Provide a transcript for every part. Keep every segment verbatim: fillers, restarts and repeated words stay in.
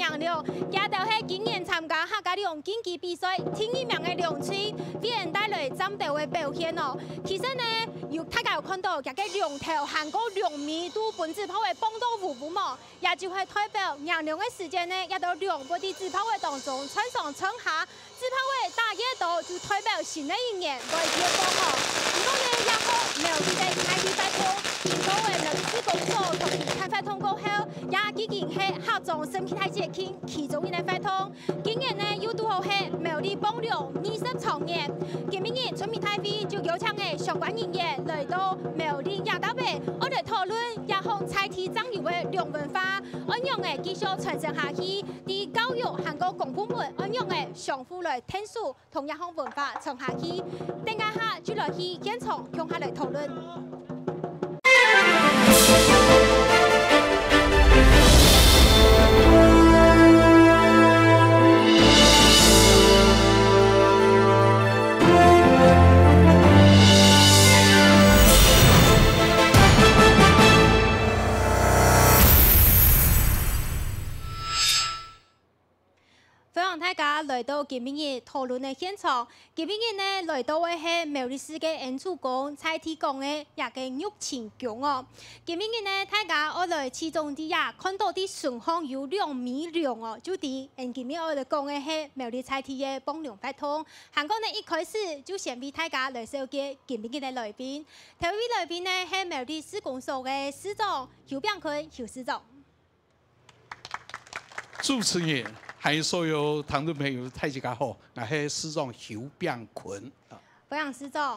娘娘，這兜係今年參加客家龍競技比賽第二名个龍隊，為𫣆帶來讚兜个表現哦。其實呢，有大家有看到，佢个龍頭還過龍尾都分紙炮仔放到烏烏無？也就係代表娘娘个時節呢，這兜龍會在紙炮仔當中竄上竄下，紙炮仔打越多，就代表新个一年會越旺哦。毋過呢，也好苗栗个大地活動，經過了苗栗市公所同佢辦活動過後，也已經係客庄生態節慶其中一個活動。今年呢，又堵好係苗栗放龍二十週年。今晡日村民大會就邀請了相關人員來到苗栗雅達尾，愛來討論這項在地正有个龍文化，愛仰仔繼續傳承下去，在教育還過公部門愛仰仔相互來𢯭手，同這項文化傳下去。等一下就來去現場共下來討論。 歡迎大家來到今晡日討論个現場。今晡日呢，來到个係苗栗市个恩主宮在地宮个這個玉清宮哦。今晡日呢，大家愛來聚集在這，看到在脣項有兩尾龍哦，就知𫣆今晡日愛來講个係苗栗在地个放龍活動。還過呢，一開始就先為大家來紹介今晡日个來賓。頭一位來賓呢，係苗栗市公所个市長邱炳坤邱市長。 主持人，還有所有聽眾朋友，大家好，𠊎係市長邱炳坤。歡迎市長。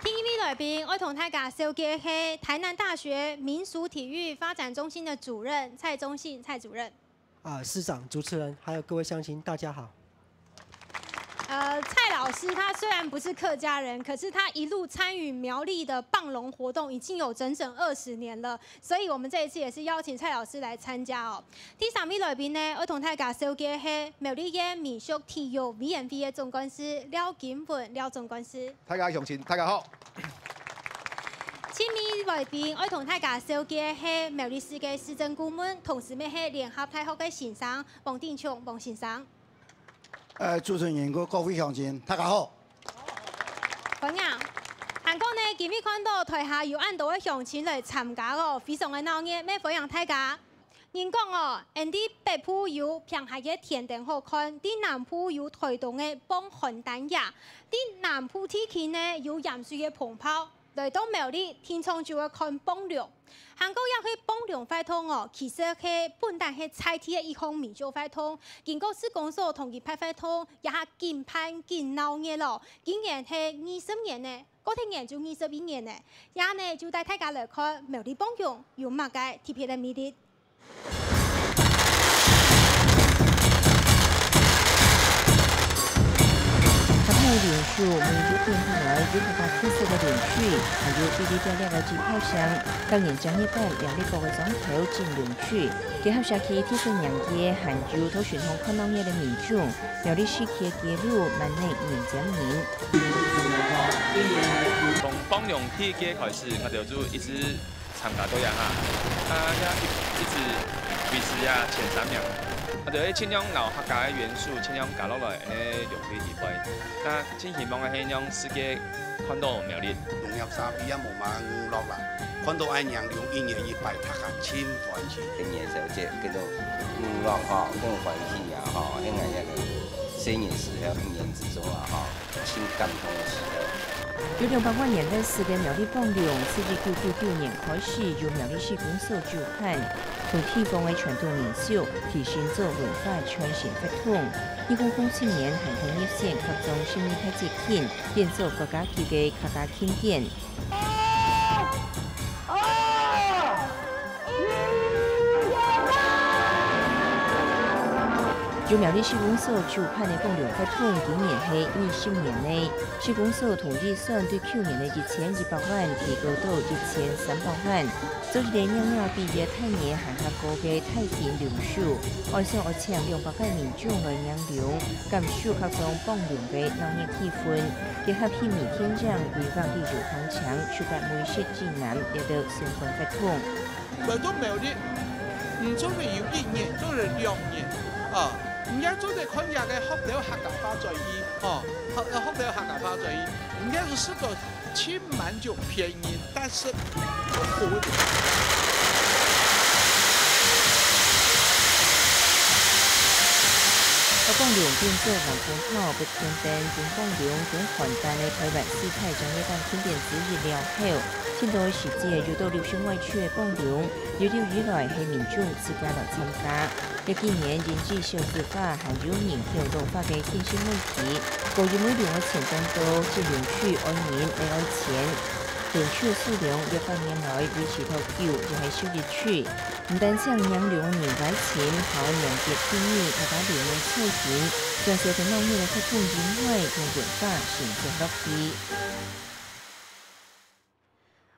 第二位來賓，愛同大家紹介係台南大學民俗體育發展中心个主任蔡忠信蔡主任。啊，市長、主持人，還有各位鄉親，大家好。 呃，蔡老師他雖然不是客家人，可是他一路參與苗栗的放龍活動已經有整整二十年了，所以我們這一次也是邀請蔡老師來參加哦。第三位來賓呢，愛同大家紹介係苗栗縣民俗體育委員會个總幹事廖金文廖總幹事。大家鄉親，大家好。第四位來賓，愛同大家紹介係苗栗市个市政顧問，同時乜係聯合大學个先生黃鼎松黃先生。 呃，主持人，各位鄉親，大家好。歡迎。還過呢，今晡日看到臺下有恁多个鄉親來參加哦，非常个鬧熱，乜歡迎大家。人講哦，𫣆俚北部有平溪个天燈好看，在南部有臺東个放寒單欅，在南部地區呢有鹽水个蜂炮。 來到苗栗，定著就愛看放龍。還過這個放龍活動哦，其實係本旦係在地个一項民俗活動，經過市公所同佢辦活動，這下緊辦緊鬧熱囉，今年係二十年呢，過忒年就二十一年呢。這下呢，就帶大家來看苗栗放龍有麼个特別个魅力。 客家龍首，每一片地來有客家特色个龍水，還有嗶哩啪啦个紙炮聲，當然正月半苗栗各个庄頭進龍水，結合社區特色營業，還有到脣項看鬧熱个民眾，苗栗市區个街路滿哪人接人。從放龍第一屆開始，𠊎兜就一直 參加到這下，啊，也一，一直維持這前三名。啊，就係盡量摎客家个元素盡量加落來，恁呢龍隊裡背。啊，盡希望个係讓世界看到苗栗。農業社會也無麼个娛樂啦，看到恁樣龍一年一擺，大家盡歡喜。今年小姐叫做娛樂吼，恁歡喜啊吼，因為那個新年時候，一年之中啊吼，盡感動个時候。 有兩百萬年歷史个苗栗放龍，自一九九九年開始由苗栗市公所主辦，同地方个傳統民俗提升做文化傳承活動。二零零七年還同入選客庄生日大節慶，變做國家級个客家慶典。 由苗栗市公所主辦个放龍活動，今年係二十年了。市公所同預算對舊年个一千一百萬提高到一千三百萬，做一個若若比一個大人還較高个大型龍首，按算愛請兩百個民眾來迎龍，感受客庄放龍个鬧熱氣氛，結合趣味電影、規劃旅遊行程、手作美食指南這兜相關活動。 來到苗栗，毋做得有一年，做得兩年，啊，毋係做得看這个學到客家話轉去，吼，學，學到客家話轉去，毋係係說盡滿足別人，但是好一點。學幫龍變做南風炮，不單單經幫龍、經寒單个台灣四大產業鏈訓練之一了後，盡多時節有到六十外歲个幫龍，一直以來係民眾自家來參加。這幾年因為少子化還有人口老化个現實問題，各位每年个前端到這龍區愛人愛愛錢，龍區个數量這百年來維持到久，也係少一區。 毋單淨領龍个人會尋，還有迎接天意，也把龍个菜園，轉手分鬧熱个活動人海同文化，成長落去。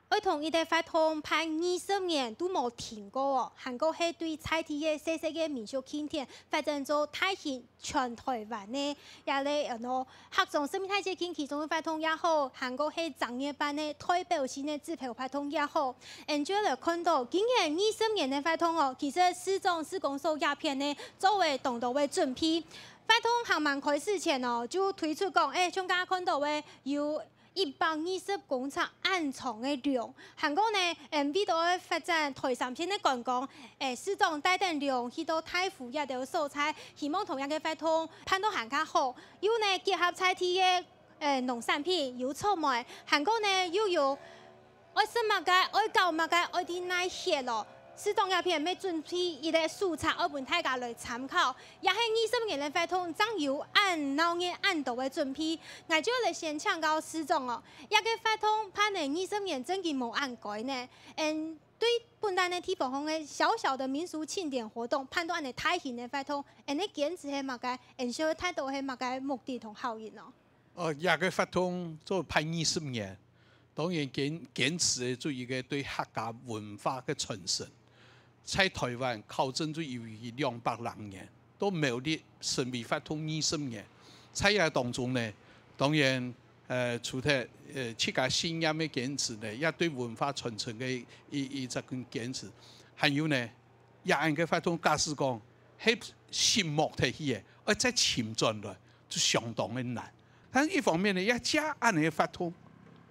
愛同一個活動辦二十年都無停過哦，還過係對在地个細細个民宿慶典發展做大型全台灣个，也來，呃，喏， 客庄生命大捷徑其中个活動也好，還過係正月辦个代表性个紙票活動也好，𠊎就來看到今年二十年个活動哦，其實市長、市公所這片呢做了當多个準備。活動還吂開始前哦，就推出講，欸，像剛剛看到个有一百二十公尺恁長个龍，還過呢，嗯，為著愛發展台三線个觀光，欸，市長帶等龍去到大湖這兜所在，希望同樣个活動辦到還較好。 又呢結合在地个，呃，農產品，有草莓，還過呢又有愛食麼个、愛搞麼个、愛在哪歇咯。市長這片乜準備一個手冊，愛分大家來參考。也係二十年个活動，正有恁鬧熱、恁多个準備。𠊎就來先請教市長哦，這個活動辦了二十年，真經無恁該呢。嗯，對本旦个地方項个小小个民俗慶典活動，辦到恁呢大型个活動，恁呢堅持係麼个？恁想達到係麼个目的同效應呢？ 哦，這個活動做辦二十年，當然堅，堅持个就一個對客家文化个傳承。在台灣考證就有一兩百零年，到苗栗成為活動二十年，在這當中呢，當然，呃，除忒，呃，自家信仰个堅持呢，也對文化傳承个一，一隻堅持，還有呢， 這恁个活動假使講係寂寞忒去个，愛再尋轉來，就相當个難。但是一方面呢，也借恁个活動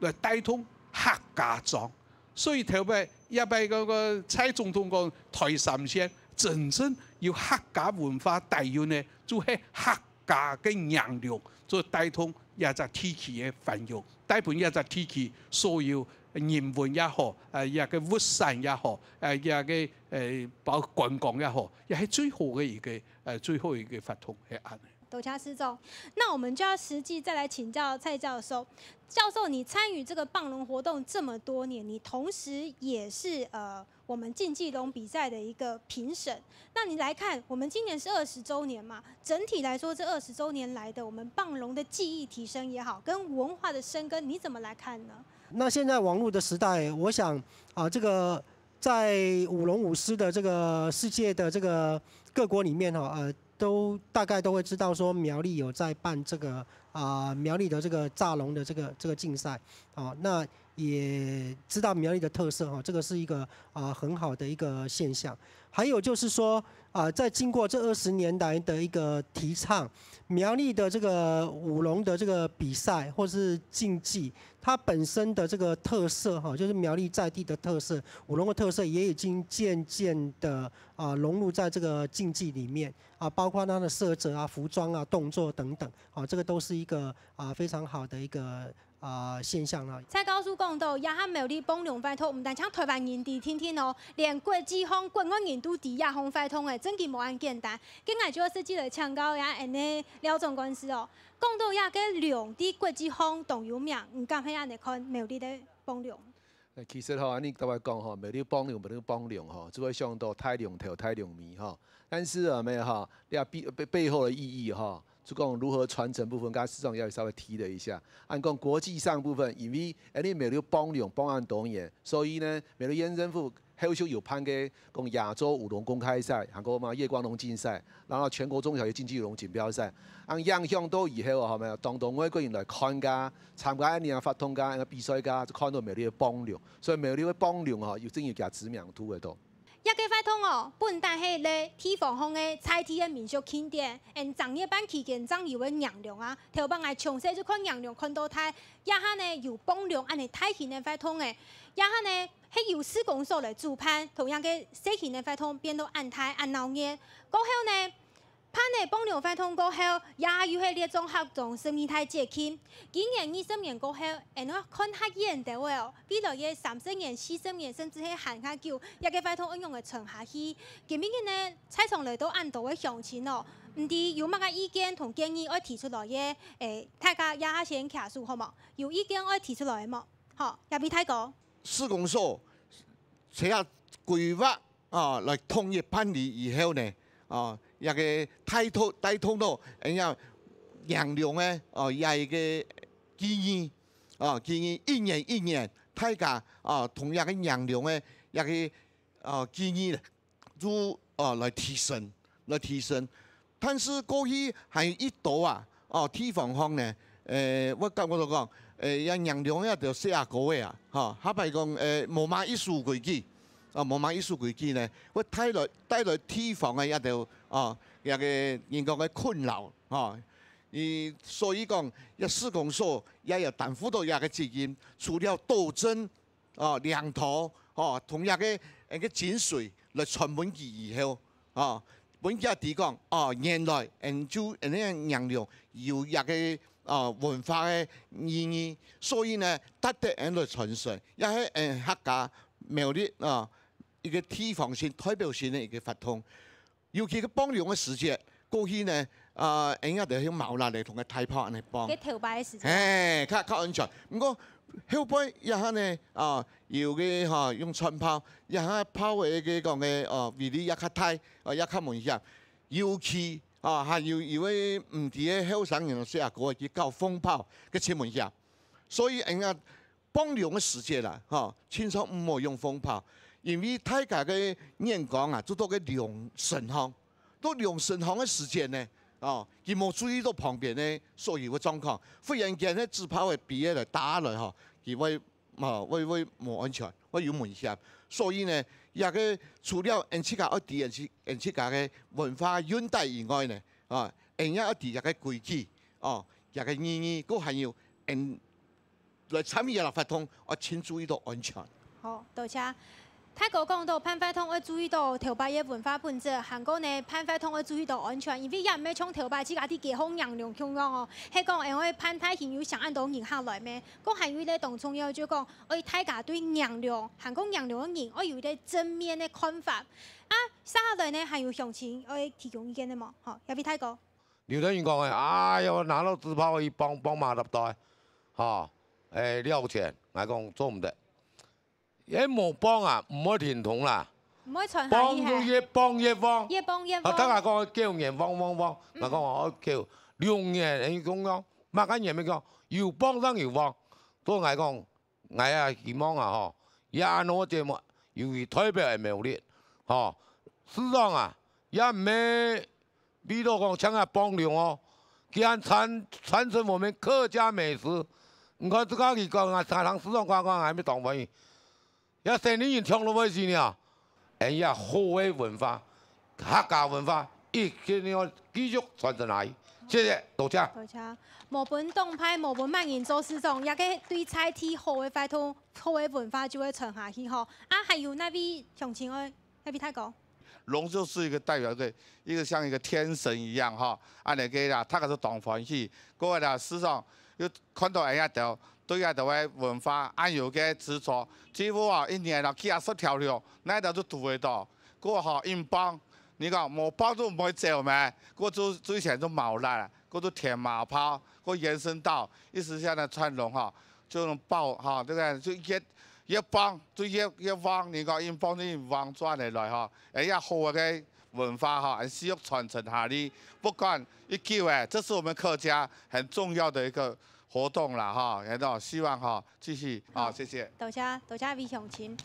來帶動客家庄。所以頭擺，這擺該個蔡總統講，台三線真正有客家文化底蘊个，就係客家个娘娘，做帶動這隻地區个繁榮，帶分這隻地區所有人文也好，啊，這個物產也好，啊，這個，呃，包括觀光也好，也係最好个一個，呃，最好一個活動，係恁呢。多謝市長。那我們就要實際再來請教蔡教授。教授，你參與這個幫龍活動這麼多年，你同時也是，呃，我們競技龍比賽的一個評審。那你來看，我們今年是二十週年嘛，整體來說，這二十週年來的我們幫龍的技藝提升也好，跟文化的深耕，你怎麼來看呢？那現在網路的時代，我想，啊，這個在舞龍舞獅的這個世界的這個各國裡面，哈，呃，都大概都會知道說苗栗有在辦這個，啊，苗栗的這個炸龍的這個，這個競賽，哦，那也知道苗栗的特色，哈，這個是一個，啊，很好的一個現象。還有就是說，啊，在經過這二十年來的一個提倡，苗栗的這個舞龍的這個比賽或是競技，它本身的這個特色，哈，就是苗栗在地的特色，舞龍的特色也已經漸漸的，啊，融入在這個競技裡面，啊，包括它的色澤啊、服裝啊、動作等等，啊，這個都是一個，啊，非常好的一個，啊，現象了。蔡教授講到，這下苗栗幫龍活動，毋單淨台灣人知定定哦，連國際上、國外人都知這項活動誒，真經無恁簡單。該𠊎就實際來請教一下𠊎等个廖總幹事哦。講到這個龍在國際上當有名，你敢係恁呢看苗栗个幫龍？呃，其實吼，恁呢對𠊎講吼，苗栗幫龍，苗栗幫龍吼，就會想到大龍頭、大龍尾吼。但是啊，無吼，這背，背，背後的意義吼，就講如何傳承部分，剛才市長也稍微提了一下。恁講國際上部分，因為恁呢苗栗幫龍幫恁多年，所以呢，苗栗縣政府後續有辦个講亞洲舞龍公開賽，還過嘛夜光龍競賽，然後全國中小學競技龍錦標賽，恁影響到以後吼，有當多外國人來看个，參加恁呢个活動个、恁呢比賽个，就看到苗栗个幫龍，所以苗栗个幫龍吼，有真有佢知名度个都。這個活動哦，本旦係在地方項个在地个民俗慶典，𠊎正月半期間正有个迎龍啊。頭擺𠊎從細就看迎龍看到大，這下呢有傍龍恁呢大型个活動誒，這下呢係由市公所來主辦，同樣个細型个活動變到恁大恁鬧熱。過後呢， 辦了傍龍活動過後，這下又係列莊客庄十二大節慶。今年二十年過後，𠊎等看較遠兜仔哦，未來个三十年、四十年，甚至係還較久，這個活動愛仰仔傳下去？今晡日呢，在場來到恁多个鄉親哦，毋知有麼个意見同建議愛提出來个？誒，大家這下先擎手好無？有意見愛提出來个無？好，這位大哥。市公所，這下規劃 啊，來統一辦理以後呢，啊，這個帶動帶動到，哎呀，迎龍个，哦，這一個記憶，啊，記憶一年一年，大家啊，同這個迎龍个這個啊記憶就啊來提升，來提升。 但是過去還有一兜啊，哦，地方項呢，誒，𠊎感覺到講，誒，這迎龍這兜細阿哥仔啊，吼，下擺講，誒，無麼一守規矩，啊，無麼一守規矩呢，會帶來帶來地方个這兜，哦，這個人講个困擾，吼。所以講，這市公所也有擔負到這個責任，除了鬥爭 哦，領導，哦，同這個，呃，个精髓來傳分佢以後，哦，分佢知講，哦，原來𠊎就𠊎个迎龍有這個，哦，文化个意義，所以呢，值得𠊎來傳承，也係𠊎客家苗栗，哦，一個地方性、代表性个一個活動。 尤其該傍龍个時節，過去呢，啊，𠊎等就用茅荏來同該大炮恁樣傍。該頭擺个時節。嘿，較較安全。毋過後背這下呢，啊，有个吼用川炮，這下炮个該講个哦威力也較大，哦也較危險。尤其啊，還有一位毋知个後生人細阿哥去搞蜂炮，該盡危險。所以𠊎等 傍龍个時節啦，吼，盡量毋好用蜂炮，因為大家个眼光啊，就到該龍身項，到龍身項个時節呢，哦，佢無注意到旁邊个所有个狀況，忽然間呢，紙炮个飛仔來打來吼，佢會，哦，會會無安全，會有危險。所以呢，這個除了𠊎自家愛知𠊎自𠊎自家个文化韌帶以外呢，啊，𠊎也愛知這個規矩，哦，這個意義，還有𠊎 來參與這活動，愛盡注意到安全。好，多謝。大哥講到辦活動愛注意到頭擺个文化本質，還過呢，辦活動愛注意到安全，因為也毋係像頭擺自家在街項迎龍共樣哦，係講𠊎愛辦大型有請恁多人客來咩？講還有一個當重要，就講愛大家對迎龍，還過迎龍个人愛有一個正面个看法。啊，接下來呢，還有鄉親愛提供意見个無？好，這位大哥。 有兜人講誒，哎喲，拿到紙炮去傍傍馬達袋，吼，誒，了錢，𠊎講做毋得。誒，無傍啊，毋會停動啦。毋會傳下去係。傍就越傍越旺。越傍越旺。啊，大家講狗年旺旺旺，𠊎講哦，狗，龍年，誒，講講，麼个年乜講，有傍正有旺。所以𠊎講， 𠊎也希望啊吼，也恁樣个節目，尤其代表个苗栗，吼，市長啊，也毋係為到講像个傍龍哦，佢還傳傳承我們客家美食。你看這個佢講啊，常常市長講講還沒當歡喜，也生理人搶到位置呢。 恁樣好个文化，客家文化一定要繼續傳承下去。謝謝，多謝。多謝。無分黨派，無分麼人做市長，這個對在地好个活動、好个文化就會傳下去吼。啊，還有哪位鄉親愛，哪位大哥？龍就是一個代表个，一個像一個天神一樣哈，恁樣个啦，大家都當歡喜。各位啦，市長又看到恁樣个 對這兜个文化恁有个執著，幾乎哦，一年哦，幾下十條龍，哪兜都堵會到。故所吼，硬傍，你講無傍就毋會走咩？故所最，最前就茅荏，故所填茅炮，故延伸到一直現在川龍吼，就用抱吼，對不對？就越，越傍就越，越旺，你講硬傍就硬旺轉下來吼，哎呀，好个文化吼，還需要傳承下去。不管幾久誒，這是我們客家很重要的一個 活動啦哈，然後希望哈繼續啊，謝謝。多謝，多謝位鄉親。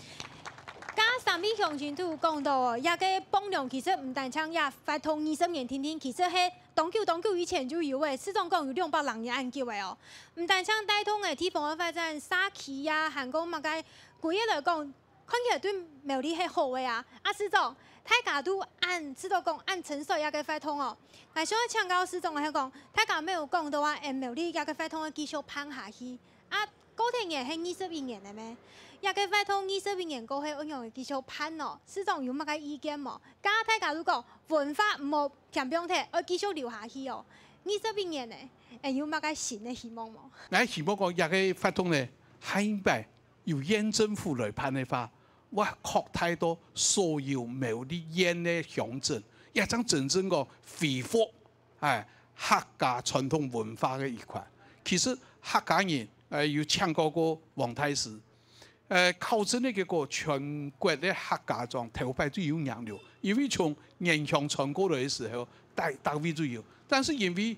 頭先位鄉親都有講到哦，這個傍龍其實毋單淨也活動二十年定定，其實係當久當久以前就有誒，市長講有兩百零年恁久誒哦。毋單淨帶動誒地方个發展，社區啊，還過麼个，舉例來講，看起來對苗栗係好个啊。啊，市長，大家都恁，知道講恁成熟這個活動哦。𠊎想愛請教市長个係講，大家乜有講到啊，誒，苗栗這個活動愛繼續辦下去。啊，過忒年係二十一年个咩？這個活動二十一年過後，愛仰仔繼續辦哦？市長有麼个意見無？該大家都講文化毋好 㧡放忒，愛繼續留下去哦。二十一年呢，誒，有麼个新个希望無？𠊎希望講，這個活動呢，下一擺由縣政府來辦个話，會擴大到所有苗栗縣个鄉鎮，也正真正个恢復，哎，客家傳統文化个一塊。其實客家人，呃，有請教過黃大使， 呃，考證个結果，全國个客家庄頭擺最有影響，因為從原鄉傳過來个時候，逐，逐位都有。但是因為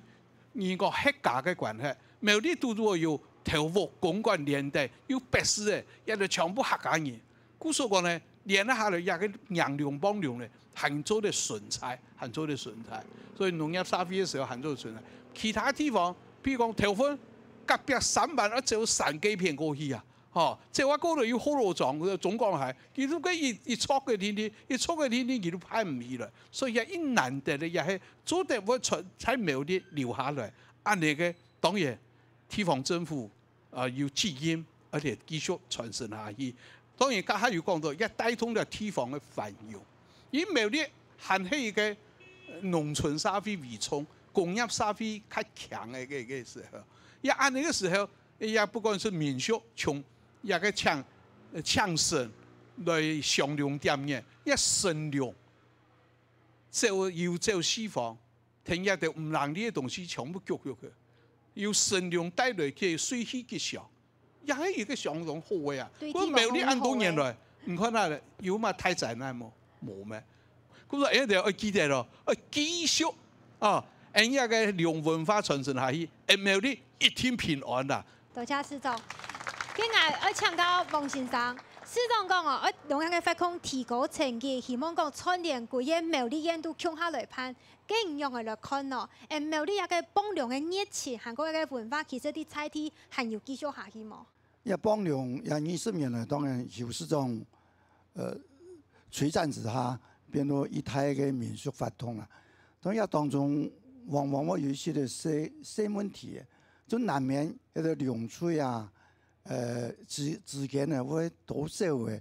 你講客家个關係，苗栗堵堵有頭屋、公館、連德，有別市个，也就全部客家人。故所講呢，連下來這個影響幫助呢，還做得存在，還做得存在。所以農業社會个時候還做得存在。其他地方，比如講頭份，隔壁三灣，啊，走三個片過去啊。 吼，這下過來有福佬庄，中港海，佢都个一，一撮个天天，一撮个天天，佢都辦毋起來。所以啊，一難得个也係做得會傳，在苗栗留下來。恁呢个，當然，地方政府，啊，有責任，而且繼續傳承下去。當然，剛才有講到，也帶動了地方个繁榮。因為苗栗還係一個，呃，農村社會為重，工業社會較強个一個，一個時候。也恁呢个時候， 也不管係民宿，從這個請，呃，請神來上龍點眼，也神龍，走，遊走四方，聽這兜毋能理个東西全部逐逐去，由神龍帶來个水氣吉祥，也係一個相當好个啊。對，不過苗栗恁多年來，你看啊，有麼大災難無？無咩。 故所𠊎兜愛記得咯，愛繼續啊，恁樣个龍文化傳承下去，𠊎苗栗一定平安啦。多謝市長。今日愛請教黃先生，市長講哦，愛用恁个活動提高成績，希望講串聯歸個苗栗縣都共下來辦，該仰仔來看呢？𠊎苗栗這個放龍个熱情，還過這個文化，其實在在地還有繼續下去無？ 這放龍這二十年來，當然邱市長，呃，推展之下，變做一大个民俗活動啦。當然當中往往會有一些个細，細問題，就難免該兜龍隊啊，呃，之，之間呢，會多少个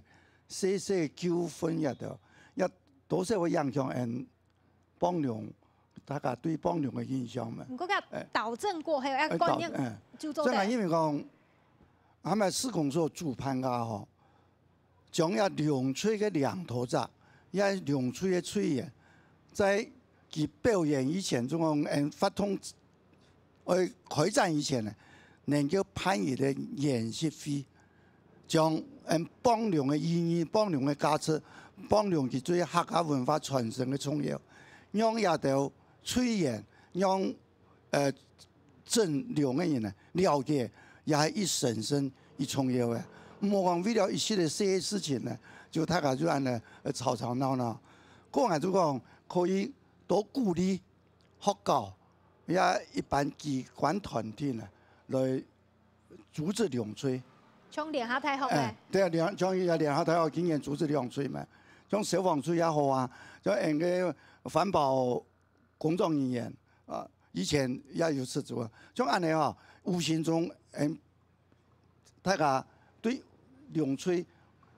細細糾紛也都，也多少會影響𠊎 放龍，大家對放龍个印象嘛。毋過，哎。導正過後，愛觀念哎，導，哎。就做得。正係因為講，𠊎兜市公所主辦个吼，將這龍隊个領導者，這龍隊个隊員，在佢表演以前，就講，嗯，活動 愛開展以前呢，能夠辦一個研習會，將，嗯，放龍个意義、放龍个價值、放龍佢對客家文化傳承个重要，讓這兜隊員，讓，呃，整龍个人呢，了解也係一神聖、一重要个。毋好講為了一息个細个事情呢，就大家就恁呢，呃，吵吵鬧鬧。過來就講可以多鼓勵 學校，也一般機關團體呢，來組織龍隊。像聯合大學哎，呢？對啊，聯，像也聯合大學今年組織龍隊嘛，像消防隊也好啊，像𠊎个環保工作人員啊，以前也有出組啊。像恁呢吼，無形中，嗯， 大家對龍隊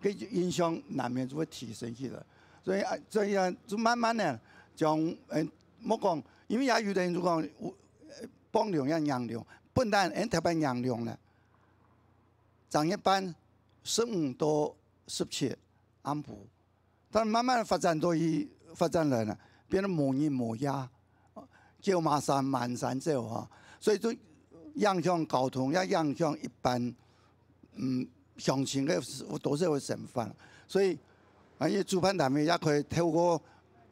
个印象難免就會提升起來。所以啊，所以啊，就慢慢个將，呃，莫講，因為也有个人就講，有，呃，放龍也迎龍，本來𠊎特別迎龍呢，正月半十五到十七暗晡， 但慢慢發展到去，發展來呢，變到無日無夜，狗嫲山滿山走哈，所以就影響交通，也影響一般，嗯，鄉親个多少个生活。所以，啊，因為主辦單位也可以透過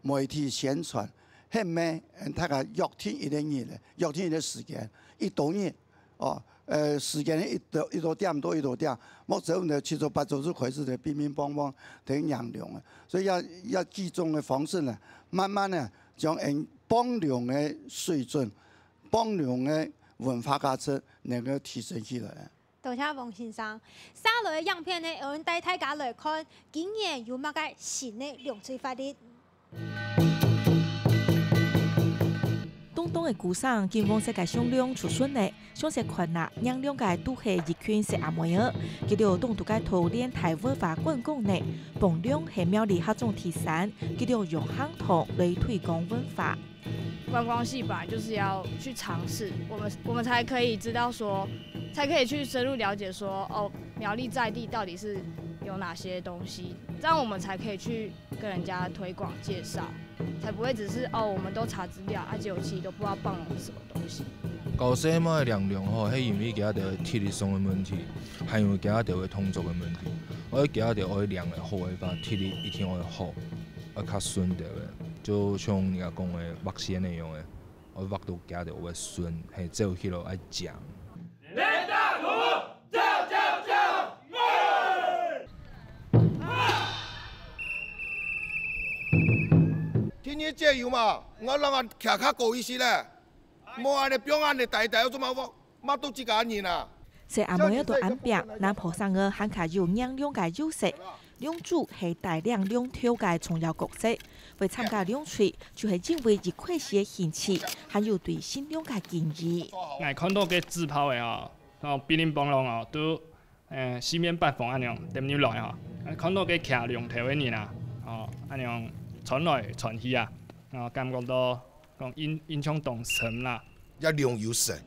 媒體宣傳，喊咩，嗯，大家約定一個日咧，約定一個時間，一到日， 哦，呃，時間一到，一到點到一到點，莫走呢七早八早就開始咧乒乒乓乓咧迎龍啊。所以也，也幾種个方式呢，慢慢呢，將𠊎放龍个水準、放龍个文化價值能夠提升起來。多謝王先生。續來个影片呢，𠊎帶大家來看，今年有麼个新个龍錘發力。咚咚个鼓聲，金黃色个響亮出現呢，詳細看啊，䀴亮个都係一群細阿妹仔，佢兜當在該討戀大文化觀光呢，傍亮係苗栗客庄特產，佢兜用行動來推廣文化。 觀光系本來就是要去嘗試，我們我們才可以知道說，才可以去深入了解說，哦，苗栗在地到底是有哪些東西，這樣我們才可以去跟人家推廣介紹，才不會只是哦，我們都查資料，啊，結果其實都不知道蚌龍是什麼東西。教細妹仔䀴龍吼，係因為佢兜體力上个問題，還有佢兜个動作个問題。愛佢兜愛䀴个好个話，體力一定愛好，愛較順兜个。就像人家講个畫線个樣个，愛畫到佢兜个順，係走起來愛靚。第二節有無？𠊎讓𠊎徛較高一息咧。 無恁呢放恁呢呆呆，做麼个抹到自家人啊？細阿妹仔都恁拚，男學生仔還較有䀴龍个優勢。龍珠係帶領龍頭个重要角色，會參加龍錘，就係因為一開始个興趣，還有對新龍个敬意。𠊎看到个紙炮仔吼，吼乒鈴乓啷哦，都 欸，四面八方恁樣踮入來吼，看到該擎龍頭个人啊，吼，恁樣傳來傳去啊，吼，感覺到講印印象當深啦。這龍有神，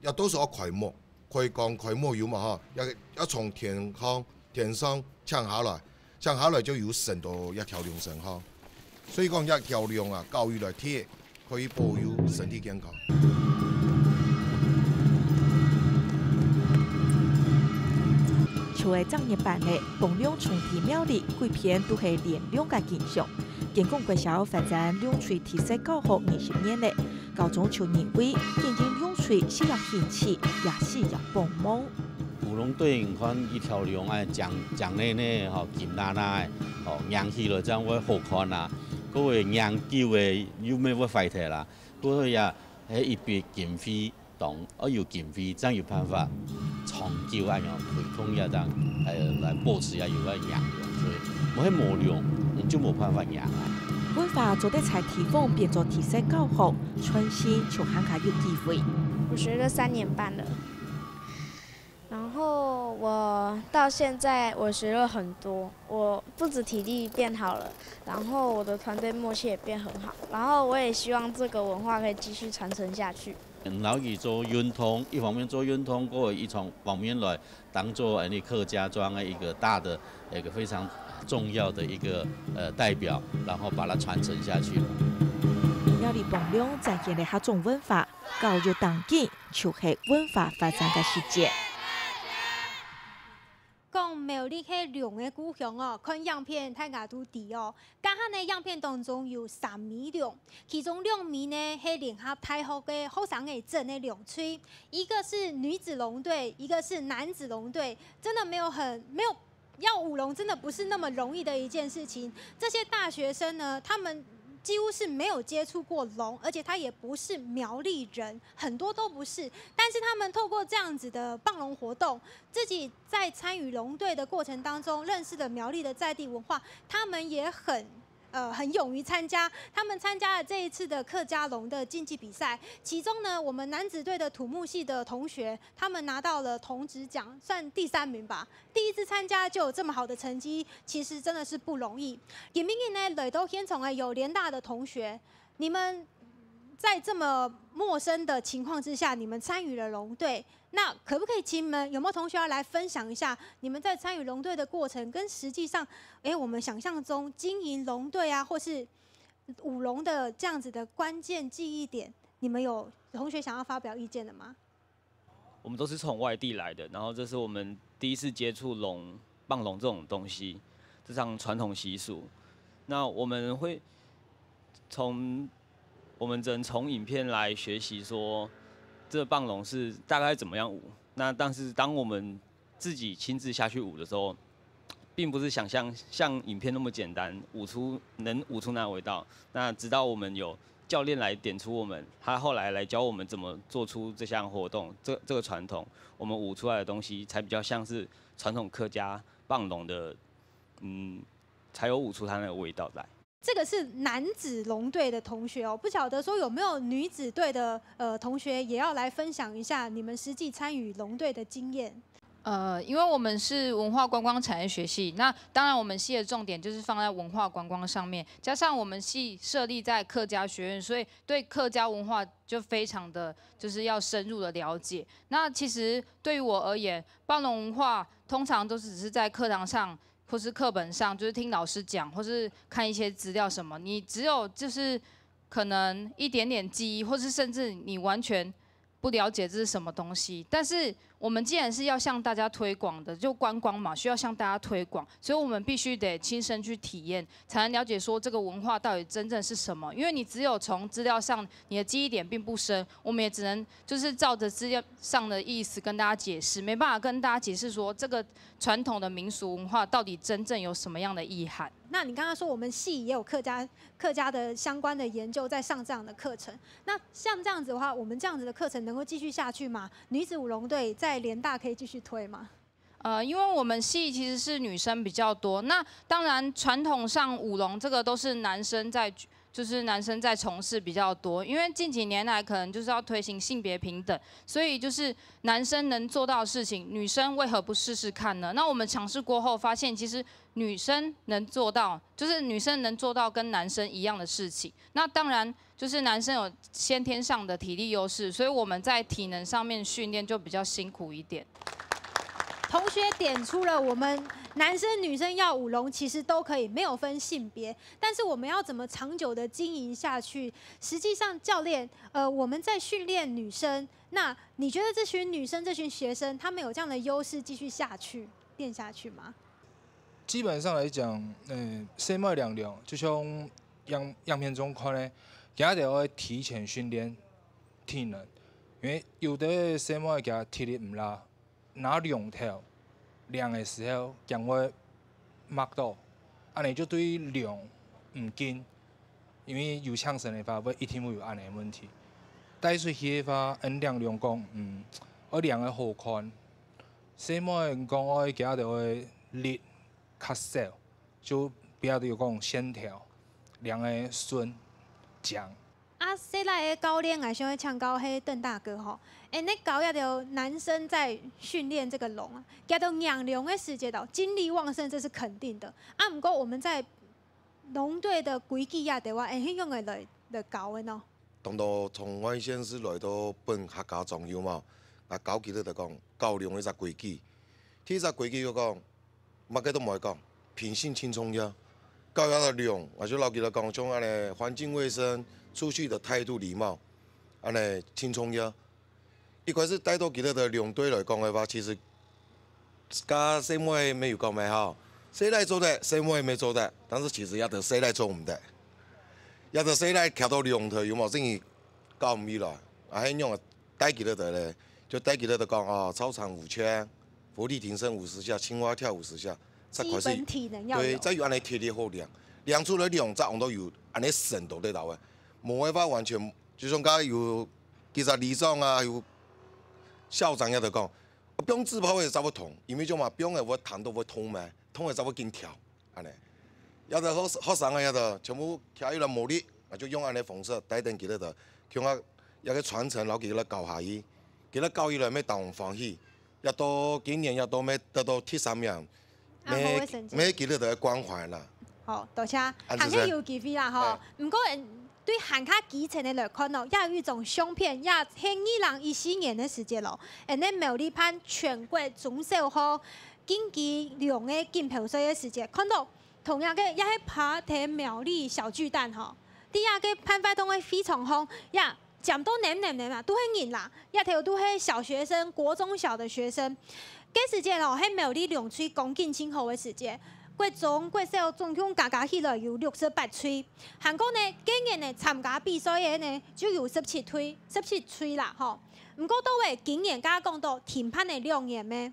這到時候愛開幕，開光開幕有嘛吼，這這從天上天上降下來，降下來就有神到這條龍身上，所以講這條龍啊，教育來貼。 可以保佑身體健康。就係正月半个，傍龍衝天苗栗，歸片都係䀴龍个景象。建功國小發展龍錘特色教學二十年了，校長就認為，經營龍錘需要興趣，也需要幫忙。 舞龍隊你看一條龍哎，靚靚靚靚吼，金娜娜个，吼，䀴起來正會好看啊。各位䀴久个又毋會壞忒啦。過後呀，係一筆經費當，愛有經費正有辦法長久恁樣推動也當，來來保持也有个䀴龍，所以無係無龍，你就無辦法䀴啊。文化做得在地方變做特色教學，傳承就還較有機會。我學了三年半了。 然後我到現在我學了很多，我不止體力變好了，然後我的團隊默契也變很好，然後我也希望這個文化可以繼續傳承下去。然後佢做運動，一方面做運動，過一方面來當做你客家莊的一個大的、一個非常重要的一個呃代表，然後把它傳承下去。苗栗傍龍展現了客庄文化，教育當今 就係文化發展个時節。講苗栗係龍个故鄉哦，看影片大家都知哦。該下呢影片當中有三尾龍，其中兩尾呢係聯合大學个學生仔整个龍隊，一個是女子龍隊，一個是男子龍隊，真的沒有很沒有 要舞龍真的不是那麼容易的一件事情。這些大學生呢，他們幾乎是沒有接觸過龍，而且他也不是苗栗人，很多都不是。但是他們透過這樣子的傍龍活動，自己在參與龍隊的過程當中，認識了苗栗的在地文化，他們也很呃很勇於參加。他們參加了這一次的客家龍的競技比賽，其中呢，我們男子隊的土木系的同學，他們拿到了銅質獎，算第三名吧。 第一次參加就有這麼好的成績，其實真的是不容易。今晡日呢，來到現場的有聯大的同學，你們在這麼陌生的情況之下，你們參與了龍隊，那可不可以請你們有沒有同學要來分享一下你們在參與龍隊的過程，跟實際上，誒，我們想象中經營龍隊啊，或是舞龍的這樣子的關鍵記憶點，你們有同學想要發表意見的嗎？ 我們都是從外地來的，然後這是我們第一次接觸龍、傍龍這種東西，這項傳統習俗。那我們會從，我們只能從影片來學習說，這傍龍是大概怎麼樣舞。那但是當我們自己親自下去舞的時候，並不是想像像影片那麼簡單，舞出能舞出那味道。那直到我們有教练来点出我们，他后来来教我们怎么做出这项活动，这这个传统，我们舞出来的东西才比较像是传统客家棒龙的，嗯，才有舞出它那个味道来。这个是男子龙队的同学哦，不晓得说有没有女子队的呃同学也要来分享一下你们实际参与龙队的经验。呃，因为我们是文化观光产业学系，那当然我们系的重点就是放在文化观光上面，加上我们系设立在客家学院，所以对客家文化就非常的就是要深入的了解。那其实对于我而言，棒龙文化通常都是只是在课堂上或是课本上，就是听老师讲，或是看一些资料什么，你只有就是可能一点点记忆，或是甚至你完全不了解这是什么东西。但是我们既然是要向大家推广的，就观光嘛，需要向大家推广，所以我们必须得亲身去体验，才能了解说这个文化到底真正是什么。因为你只有从资料上，你的记忆点并不深，我们也只能就是照着资料上的意思跟大家解释，没办法跟大家解释说这个传统的民俗文化到底真正有什么样的意涵。那你刚刚说我们系也有客家客家的相关的研究在上这样的课程，那像这样子的话，我们这样子的课程能够继续下去吗？女子舞龙队在联大可以继续推吗？呃，因为我们系其实是女生比较多，那当然传统上舞龙这个都是男生在，就是男生在从事比较多。因为近几年来可能就是要推行性别平等，所以就是男生能做到的事情，女生为何不试试看呢？那我们尝试过后发现，其实女生能做到，就是女生能做到跟男生一样的事情。那当然就是男生有先天上的体力优势，所以我们在体能上面训练就比较辛苦一点。同学点出了我们男生女生要舞龙其实都可以，没有分性别，但是我们要怎么长久的经营下去？实际上，教练，呃，我们在训练女生，那你觉得这群女生、这群学生，她们有这样的优势继续下去练下去吗？基本上来讲，呃，細妹个力量，就像影影片中看的，佢一定要提前训练体能，因为有的細妹佢体力毋罅，拿量頭，量个時候驚會抹到，恁呢就對量毋緊，因為有青春个話，會一定會有恁呢个問題。帶出去个話，恩量量講，嗯，愛量个好看，細妹講愛加到个力較少，就比較有講線條，量个順、靚。 啊，細賴个教練，𠊎想要請教係鄧大哥吼，恁呢教這兜男生在訓練這個龍啊，佢兜贏龍个時節哦，精力旺盛，這是肯定的。啊，毋過我們在龍隊的規矩啊，對話，恁樣个來來教个喏。當多從外縣市來到本客家庄有無？啊，教佢兜就講教龍一隻規矩。第一隻規矩就講， 麼个都毋愛講，品性盡重要。教佢兜龍，𠊎就摎佢兜講，像恁呢環境衛生、出去的態度、禮貌，恁呢盡重要。一開始帶到佢兜个龍隊來講个話，其實佮細妹乜有講乜好，細賴做得，細妹乜做得，但是其實這兜細賴做毋得，這兜細賴徛到龍頭有無？真係教毋起來，啊，係仰仔帶佢兜个咧？就帶佢兜个講哦，操場五圈， 伏地挺身五十下，青蛙跳五十下，再開始。基本體能要有。對，再有恁呢體力好練，練出來兩隻往都有恁呢深度在兜个，無辦法完全，就像剛才有幾隻里長啊，有校長也在講，放紙炮个才會痛，因為做麼？放个會彈到會痛嘛，痛个才會緊跳，恁呢。也就學學生个也就全部徛起來無力，啊就用恁呢方式帶等佢兜个，像啊，這個傳承，摎佢兜教下去，佢兜教起來乜當歡喜。 也到今年也到乜得到第三名，啊，好个成績。乜佢兜个光環啦。好，多謝。啊還係有機會啦吼。毋過，嗯，對還較基層个來看哦，也有一種相片，也係二零一四年个時節咯。恁呢苗栗辦全國中小學競技龍个錦標賽个時節，看到同樣个也係辦在苗栗小巨蛋吼，在這个辦活動个會場項，也 尖到淰淰淰啊，都係人啦，這兜都係小學生，國中小的學生。該時節哦，係苗栗龍隊光景盡好个時節，國中、國小總共加加起來有六十八隊。還過呢，該年呢參加比賽个呢就有十七隊，十七隊啦吼。毋過到尾今年剛剛講到停辦个兩年咩？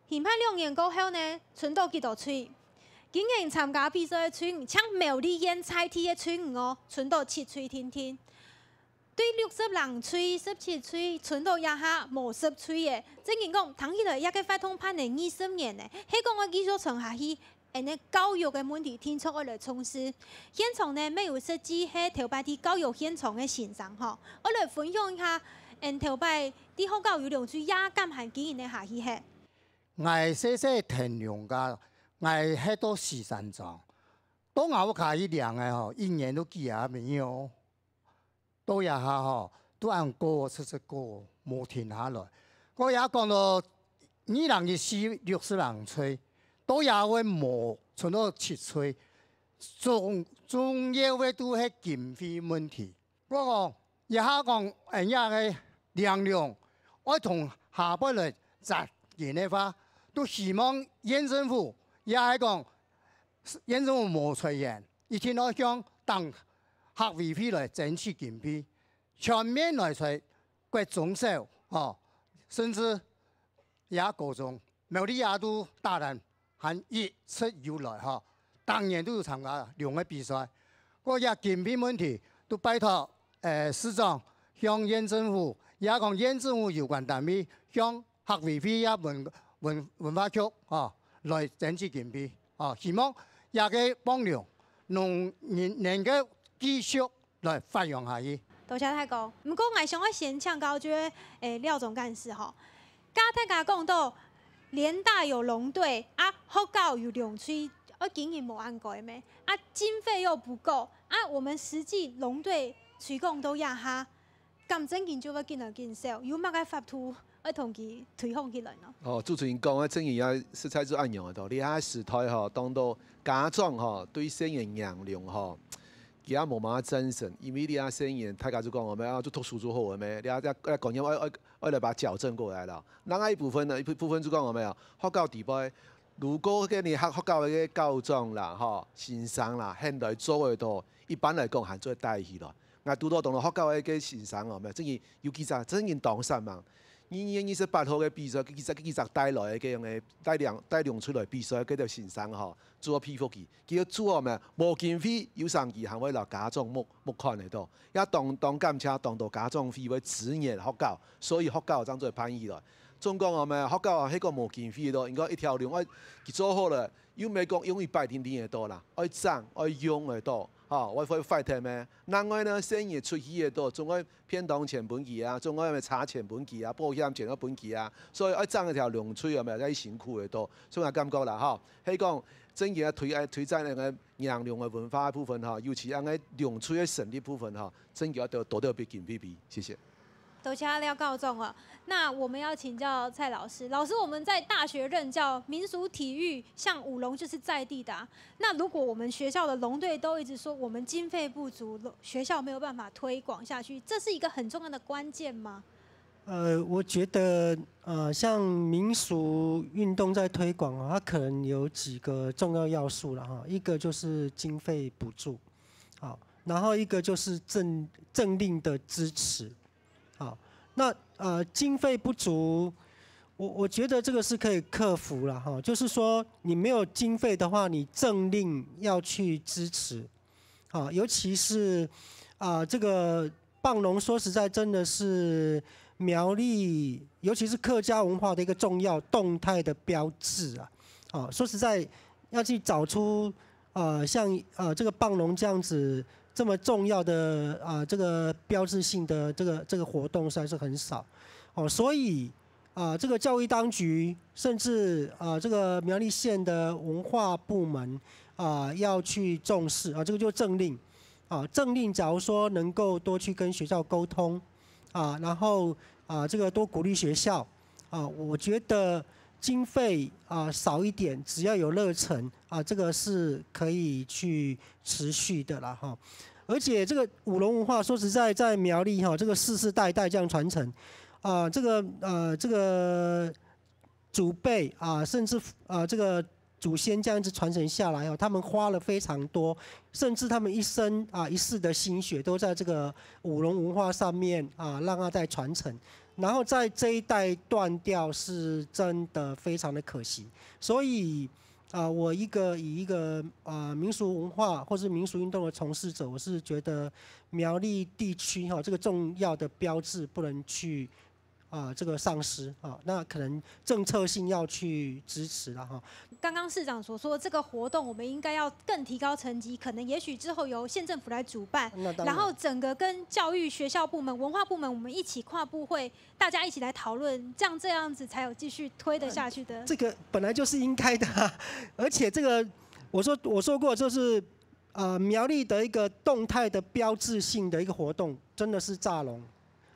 停辦兩年過後呢，賰到幾多隊？今年參加比賽个隊伍，淨苗栗縣在地个隊伍哦，賰到七隊定定。對六十零隊、十七隊，賰到這下無十隊个。正經講，聽起來這个活動辦了二十年呢，係講愛繼續傳下去，恁呢教育个問題定著愛來重視。現場呢，乜有設計係頭擺在教育現場个先生吼，愛來分享一下，𫣆頭擺在學校有兩隊也敢還經營得下去係。 𠊎細細田農家，𠊎歇到四三庄，到𠊎屋下去量个吼，一年都幾下米哦。到這下吼，都恁過，直直過，無停下來。過也講到二零一四六十零歲，到這會無，賰到七歲，重重要个都係經費問題。 我講，這下講，哎呀个量量，愛同下背來責任个話，都希望縣政府也係講，縣政府無財源，一定愛向黨客委會來爭取經費，全面來在各中小，吼，甚至也高中，苗栗也都大人 還一直有來吼，當年都有參加兩个比賽。過也經費問題，都拜託，呃，市長向縣政府，也講縣政府有關單位，向客委會也文文文化局吼，來爭取經費吼，希望這个幫助能能能夠繼續來發揚下去。多謝大哥。毋過，𠊎想愛先請教，就係，誒，廖總幹事吼，剛大家講到聯大有農隊啊，學校有兩隊，啊，經營無恁該咩？啊，經費又不夠啊，我們實際農隊推廣到這下，敢正經就會緊來緊少，有麼个法度愛同佢推廣起來呢？哦，主持人講个正經也實在係恁樣个道理。這下時代吼，當多家長吼，對細人仔吼， 佢也無麼个精神，因為這下細人大家就講个咩啊，就讀書就好个咩，這下這這觀念愛愛愛來把它校正過來了。另外一部分呢，一部部分就講个咩啊，學校底背，如果該你學學校个校長啦，吼，先生啦，現在做得到，一般來講還做得帶起來。𠊎堵到當多學校个个先生哦，咩，正經有幾隻正經當煞猛。二月二十八號个比賽，幾隻幾隻帶來个个樣个帶兩帶兩隊來比賽，該條先生吼，做佩服佢。 佢个主要咩，無經費有成佢還會摎家長目目看得到，也當當感謝當多家長會會支援學校，所以學校正做得辦起來。總講哦咩，學校啊，係講無經費咯，應該一條龍愛佢做好了，又毋係講用一擺定定得到啦，愛整愛用得到，吼，會會壞忒咩？另外呢，細人出去得到，總愛 便當錢分佢啊，總愛咩車錢分佢啊，保險錢愛分佢啊，所以愛爭一條龍隊啊，乜愛辛苦个多。所以𠊎感覺啦，吼，係講真个推愛推展該个贏龍个文化个部分吼，尤其恁个龍隊个成立部分吼，真个愛多多得比經費比。謝謝。多謝廖校長啊。那我們要請教蔡老師，老師，我們在大學任教，民俗體育像舞龍就是在地的啊， 那如果我們學校的龍隊都一直說我們經費不足，學校沒有辦法推廣下去，這是一個很重要的關鍵嗎？呃，我覺得，呃，像民俗運動在推廣啊，它可能有幾個重要要素了哈。一個就是經費補助，好，然後一個就是政政令的支持， 好，那呃經費不足，我我覺得這個是可以克服了哈，就是說你沒有經費的話，你政令要去支持，好，尤其是啊、這個棒農，說實在真的是苗栗，尤其是客家文化的一個重要動態的標誌啊。好，說實在要去找出 呃，像呃這個棒農這樣子這麼重要的啊、呃這個標誌性的這個這個活動實在是很少哦，所以啊、呃這個教育當局甚至啊、呃這個苗栗縣的文化部門啊、呃要去重視啊、呃這個就政令啊、呃政令假如說能夠多去跟學校溝通啊、呃然後啊、呃這個多鼓勵學校 啊、我覺得經費啊、少一點，只要有熱忱啊、這個是可以去持續的啦哈。而且這個舞龍文化，說實在，在苗栗哈，這個世世代代這樣傳承啊、這個呃這個祖輩啊、甚至啊、這個祖先這樣子傳承下來哦，他們花了非常多，甚至他們一生啊、一世的心血都在這個舞龍文化上面啊、讓它在傳承。 然後在這一代斷掉是真的非常的可惜。所以啊、我一个以一个呃民俗文化或是民俗运动的从事者，我是觉得苗栗地区哈这个重要的标志不能去啊、这个丧失啊、那可能政策性要去支持了哈。刚刚市长所说，这个活动我们应该要更提高层级，可能也许之后由县政府来主办，那当然然后整个跟教育学校部门、文化部门我们一起跨部会，大家一起来讨论，这样这样子才有继续推得下去的。这个本来就是应该的、啊，而且这个我说我说过，就是呃苗栗的一个动态的标志性的一个活动，真的是炸龙。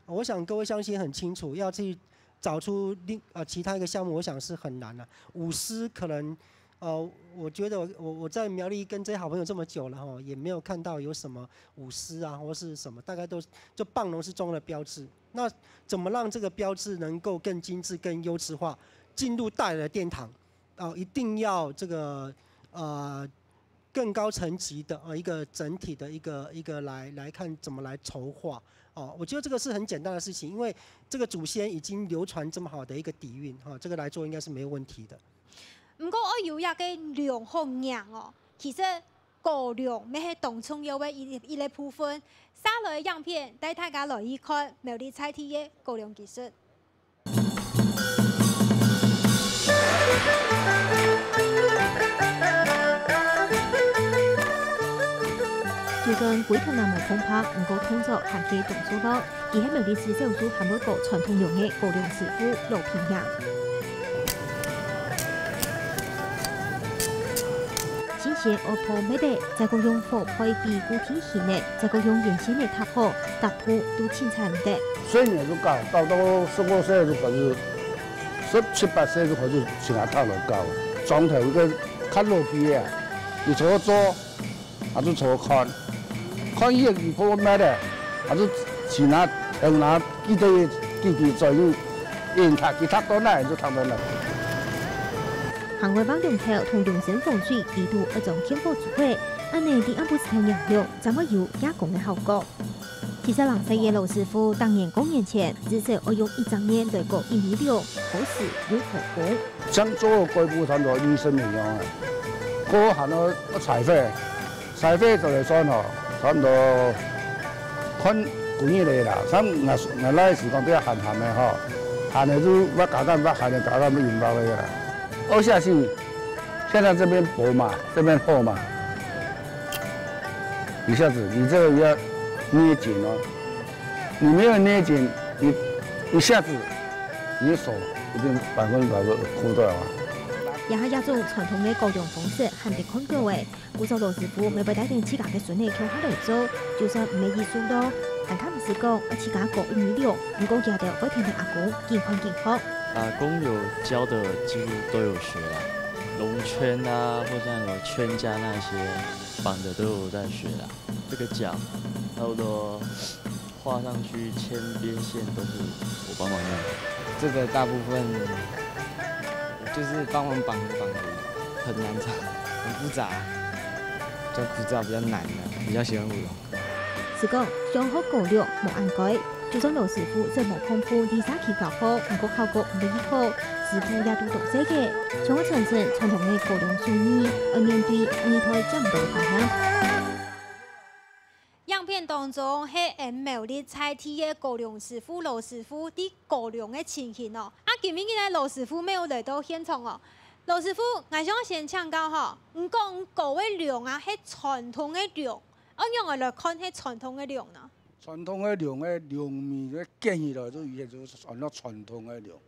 我想各位乡亲很清楚，要去找出另呃其他一个项目，我想是很难了、舞狮可能。呃，我觉得我我我在苗栗跟这些好朋友这么久了哈，也没有看到有什么舞狮啊或是什么，大概都就棒龙是中的标志。那怎么让这个标志能够更精致、更优质化，进入大人的殿堂？哦，一定要这个呃更高层级的呃一个整体的一个一个来来看怎么来筹划。哦，我觉得这个是很简单的事情，因为这个祖先已经流传这么好的一个底蕴哈、这个来做应该是没有问题的。毋过愛有一个龍好贏哦，其實高龍乜係當重要个一一个部分。下來个影片帶大家來去看苗栗在地个高龍技術。就算歸頭那無空拍，毋過動作還係當熟絡。佢係苗栗市少數還會搞傳統龍个高龍師傅羅平陽。先先愛破滅个，再過用火焙比固定型个，再過用鉛線个搭好，搭鋪都清彩毋得。細人就教，教到十五歲就開始，十七八歲就開始請阿太來教。庄頭个較老輩个，你坐坐，還是坐看，看伊个皮膚咩个，還是去拿聽拿幾多幾句嘴語，因他其他到哪就聽到哪。行外望龍頭同龍身風水，佢都一種天火煮會，恁呢，你暗晡時頭仰用，正會有加工个效果。其實，冷色个老師傅，當年過年前，至少愛用一隻年來過一米六，好時又好工。像做个蓋布差不多二十年樣啊，過後還要採灰，採灰就來算吼，差不多看幾日个啦。像𠊎𠊎來時講比較閒閒个吼，閒个就挖加減，挖閒个加減，挖用挖个啦。二下去，現在這邊薄嘛，這邊厚嘛，一下子你這個要捏緊哦。 你沒有捏緊，你一下子，你的手一定百分之百會枯掉啊。這下這種傳統个高龍方式還得看到个，故所羅師傅乜會帶等自家个孫仔共下來做，就算毋係藝術咯，還較毋使講愛自家過一米六，毋過佢兜會跈等阿公緊看緊學。阿公有教的幾乎都有學啦，龍圈啊，或像有圈架那些綁的都有在學啦。這個腳差不多畫上去千邊線都是我幫忙弄的。這個大部分就是幫忙綁一綁而已，很難找，很複雜，比較枯燥，比較難的，比較喜歡舞龍。是講，想學高龍無恁該，就算羅師傅這無功夫，離社區較好，毋過效果毋會幾好，師傅也都當細个，想愛傳承傳統个高龍手藝，愛面對二代接毋到个考驗。 影片當中係𠊎等苗栗在地个高龍師傅羅師傅在高龍个情形哦。啊，今晡日呢，羅師傅乜有來到現場哦。羅師傅，𠊎想先請教吼，你講高个龍啊，係傳統个龍，仰仔來看係傳統个龍呢？傳統个龍个龍尾个建起來，就以前就係傳到傳統个龍。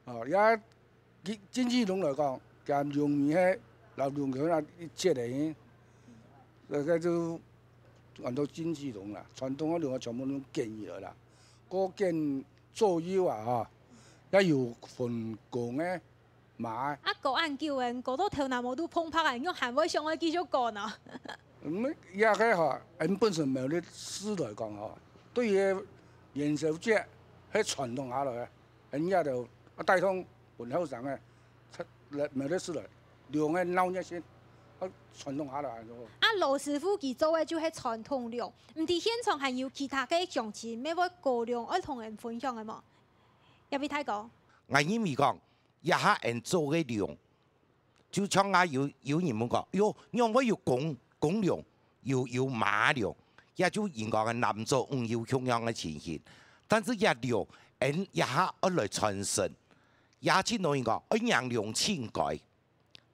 哦，也 佢進去龍來講，佢龍尾係老龍頭那一節个，該个就安到進去龍啦。傳統个龍啊，全部都建起來啦。過建左右啊，哈，也有分工个嘛。啊，過恁久个，過到頭那毛都碰拍个，仰還會想愛繼續過呢？嗯，也个哈，俺本身苗栗市來講哈，對於元宵節，係傳統下來个。 人家就啊帶動分後生个，來苗栗市來，龍个鬧熱性，啊傳統下來安到。啊，羅師傅佢做个就係傳統龍，毋知現場還有其他个鄉親，乜會高龍愛同人分享个無？這位大哥， 𠊎認為講，這下𠊎做个龍，就像啊有有人問講，喲，仰會有公公龍，有有馬龍，也就人講个南州五有共樣个情形。但是這龍，俺這下愛來傳承，也盡多人講，愛迎龍盡該。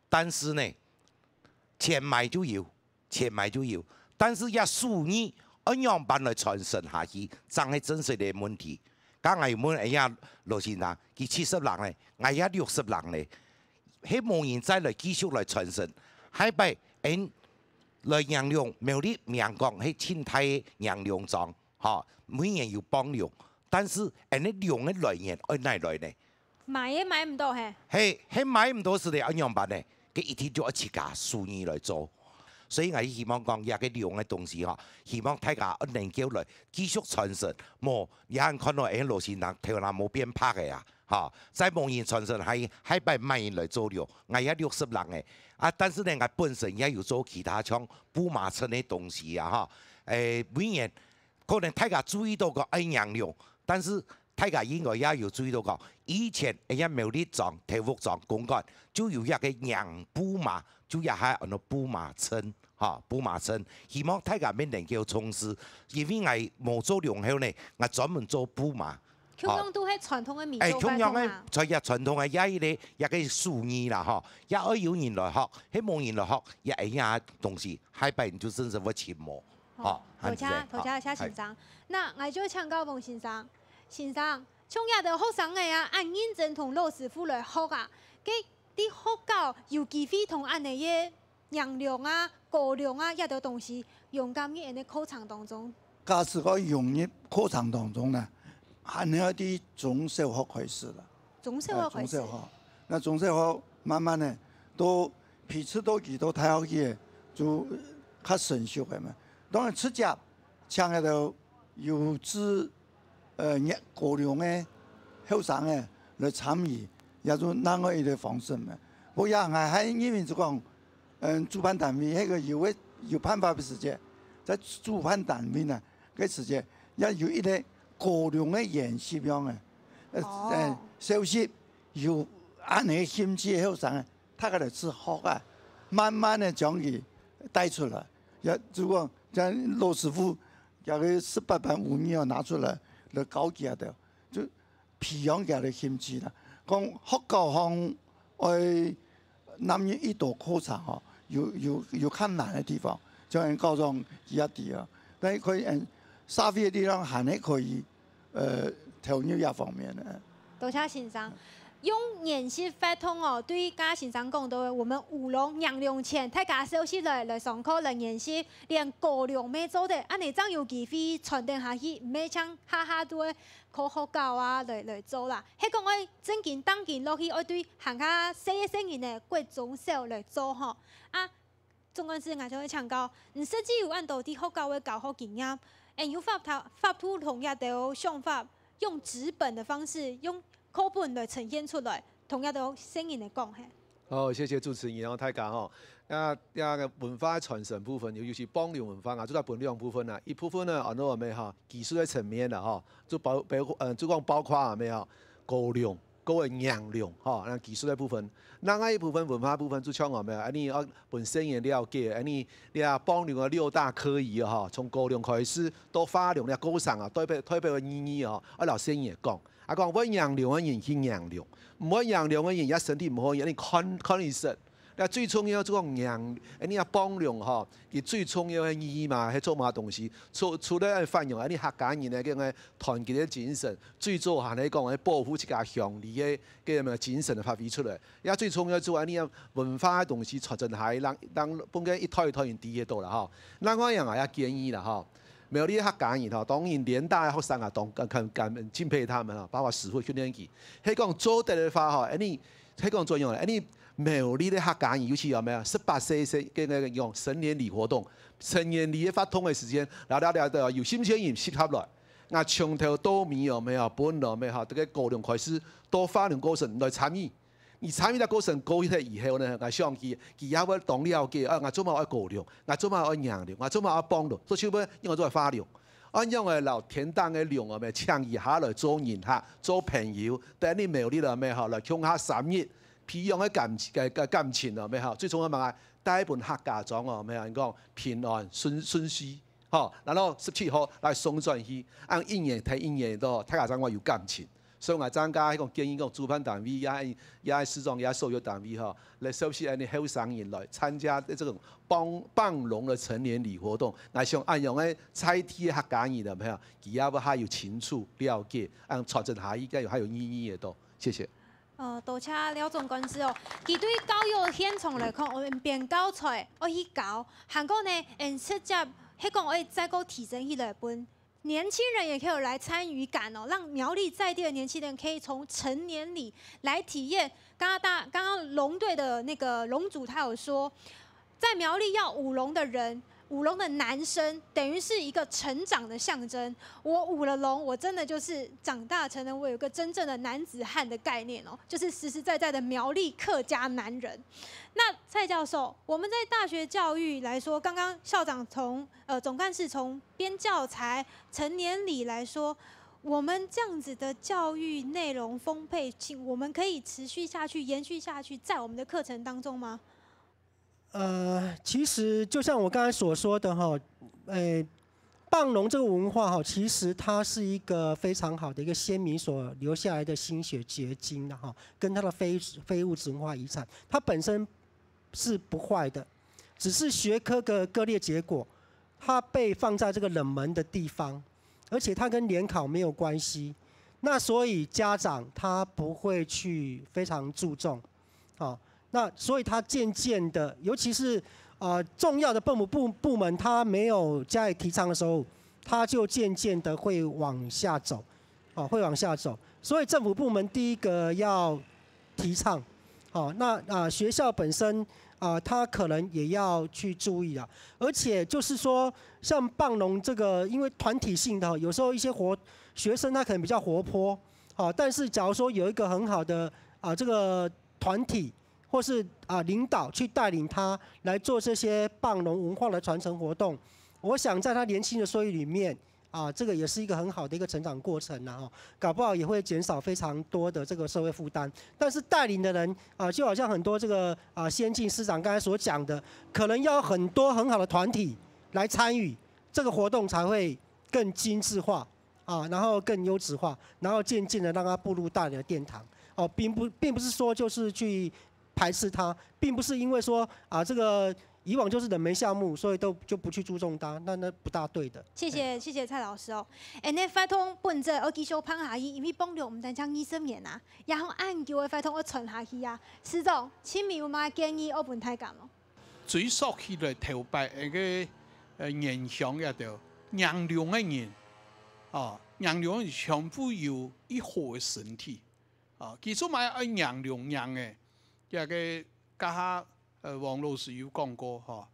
但是呢，錢買就有，錢買就有，但是這手藝愛仰般來傳承下去，正係真實个問題。剛才問哎呀羅先生，佢七十零咧，哎呀六十零咧， 係無人再來繼續來傳承。下擺，俺來迎龍，苗栗名講係盡大个迎龍莊，吼，每年有放龍，但是俺个龍个來源愛哪來呢？買也買毋到嘿。係，係買毋到時咧，愛仰般呢？該一定就愛自家手藝來做。所以𠊎希望講，這个龍个東西吼，希望大家愛能夠來繼續傳承，無，也看到俺老先生頭那毛變白个啊。 吼，再無人傳承，下下擺麼人來做龍，𠊎也六十零咧。啊，但是呢，𠊎本身也有做其他像布麻撐个東西啊，吼。欸，每年可能大家注意到个愛迎龍，但是大家應該也有注意到个，以前人家苗栗莊、頭屋莊公館就有一个迎布麻，就也還安到布麻撐，吼，布麻撐。希望大家乜能夠重視，因為𠊎無做龍後呢，𠊎專門做布麻。 共樣都係傳統个民族活動啊。欸，共樣个，在這傳統个，也一个，也个手藝啦，吼，也愛有人來學，係無人來學，也會影東西，下擺你就真正會尋無，吼，哦，多謝，多謝謝先生。那𠊎就請教王先生，先生，像這兜學生仔啊，恁認真同老師傅來學啊，該在學校有機會同恁仔个 迎龍啊、高龍啊，這兜東西，用到你个課程當中。假使講用入課程當中呢，還愛對中小學開始了。中小學開始。呃，中小學，那中小學慢慢呢，都彼此都幾多大學去，就較成熟个嘛。當然，直接像該兜 有志，呃，高龍个後生仔來參與，也就另外一个方式嘛。毋過𠊎還認為就講，嗯，主辦單位該个有个有辦法个時節，在主辦單位呢，个時節也有一个高龍个研習樣个，呃，哦。呃，小息有恁仔興趣个後生仔，大家來去學啊，慢慢个將佢帶出來。也就講，像老師傅 這个十八般武藝哦，拿出來，來教佢兜，就培養佢兜興趣啦。講學校方愛納入一道課程吼，有，有，有困難个地方，像𠊎校長佢也知啊。但係可以，嗯，社會个力量還係可以，呃，投入這方面个。多謝先生。 用研習活動哦，對剛剛先生講到个，𠊎等舞龍、迎龍前，大家休息來，來上課，來研習，連高龍乜做得，恁仔正有機會傳承下去，毋係像下下都愛靠學校啊來，來做啦。係講愛正經當今落去，愛對還較細个細人仔，國中小來做吼。啊， 總幹事，𠊎就會請教，你實際有恁多在學校个教學經驗，恁有法度，法度同這兜想法，用紙本个方式，用課本來呈現出來，同這兜細人仔講係。好，謝謝主持人，然後大家吼，那，那个文化傳承部分，尤其是放龍文化啊，主要分兩部分啊，一部分呢，安到乜吼，技術个層面啦吼，就包，包括，呃，就講包括啊，乜吼，高龍， 各位仰龍吼，恁技術个部分。另外一部分文化部分，就像𠊎等恁仔愛分細人了解，恁仔這放龍个六大科儀吼，從高龍開始到化龍這過程啊，代表代表个意義吼，愛摎細人講。啊講會仰龍个人去仰龍，毋會仰龍个人也身體毋好，恁仔看看醫生。 那最重要就講仰，恁仔放龍吼，佢最重要个意義嘛，係做麼个東西？除除了反映恁仔客家人个該个團結个精神，最早還係講愛保護自家鄉里个該个精神个發揮出來。也最重要就恁仔文化个東西傳承下來，讓讓分个一代一代人知得到啦吼。另外樣啊，也建議啦吼，苗栗个客家人吼，當然聯大个學生啊，當感感感敬佩他們啊，包括師傅訓練佢。係講做得个話吼，恁仔 係講做樣咧，恁仔苗栗个客家人，尤其有無啊？十八歲歲个个用成年禮活動，成年禮个活動个時間，了了了了，有興趣个人集合來，啊從頭到尾有無啊？分了無啊？這个高龍開始到化龍過程來參與。你參與到過程過去以後呢，𠊎想佢佢也會當了解，啊，𠊎做麼愛高龍，𠊎做麼愛仰龍，𠊎做麼愛放龍，做就會應該做化龍。恁樣个摎天頂个龍有無啊？請佢下來做人客，做朋友，等你苗栗了無啊？吼，來共下三日。培養个感个个感情哦，有無？最重要嘛，帶分客家庄哦，有無？你講平安順順序，吼，然後十七號來送轉去，恁一年聽一年都客家庄話有感情。所以𠊎正加講建議講主辦單位也也市長也所有單位吼，來收集恁呢後生人來參加這種幫幫農的成年禮活動。𠊎想恁樣个在地个客家人有無？佢也會較有清楚了解，恁傳承下去，該有較有意義个都。謝謝。 呃，多謝廖總幹事哦。佢對教育現場來講，𠊎等編教材愛去教，還過呢，𠊎等直接係講愛再過提升起來，分年輕人也可以來參與感哦，讓苗栗在地的年輕人可以從成年禮來體驗。剛剛大剛剛龍隊的那個龍主他有說，在苗栗要舞龍的人，舞龍的男生等於是一個成長的象徵。我舞了龍，我真的就是長大成人，我有一個真正的男子漢的概念哦，就是實實在在的苗栗客家男人。那蔡教授，我們在大學教育來說，剛剛校長從呃總幹事從編教材、成年禮來說，我們這樣子的教育內容豐沛性，我們可以持續下去、延續下去，在我們的課程當中嗎？呃，其實就像我剛才所說的哈，呃，棒农这个文化哈，其实它是一个非常好的一个先民所留下来的心血结晶的哈，跟它的非非物质文化遗产，它本身是不坏的，只是学科的割裂结果，它被放在这个冷门的地方，而且它跟联考没有关系，那所以家长他不会去非常注重，好，那所以他渐渐的，尤其是呃重要的政府部部门，他没有加以提倡的时候，他就渐渐的会往下走，哦，会往下走。所以政府部门第一个要提倡，哦，那啊、呃学校本身啊、呃，他可能也要去注意啊。而且就是说，像棒农这个，因为团体性的，有时候一些活学生他可能比较活泼，好，但是假如说有一个很好的啊、这个团体或是啊、领导去带领他来做这些棒农文化的传承活动，我想在他年轻的岁月里面啊、这个也是一个很好的一个成长过程，然后搞不好也会减少非常多的这个社会负担。但是带领的人啊、就好像很多这个啊、先进师长刚才所讲的，可能要很多很好的团体来参与这个活动，才会更精致化。啊，然后更优质化，然后渐渐的让它步入大人的殿堂。哦，并不并不是说就是去排斥它，并不是因为说啊这个以往就是冷门项目，所以都就不去注重它，那那不大对的。谢谢谢谢蔡老师哦。恁呢活动本质愛繼續辦下去，因為放了毋單淨二十年啊，也向恁久个活动愛傳下去啊。市長，請問有麼个建議愛分大家無？ 追溯起來頭擺个呃原鄉也著，娘娘个人，哦，娘娘个人全部有一好个身体，哦，其實嘛愛娘娘娘个，這个剛下呃王老師有講過吼，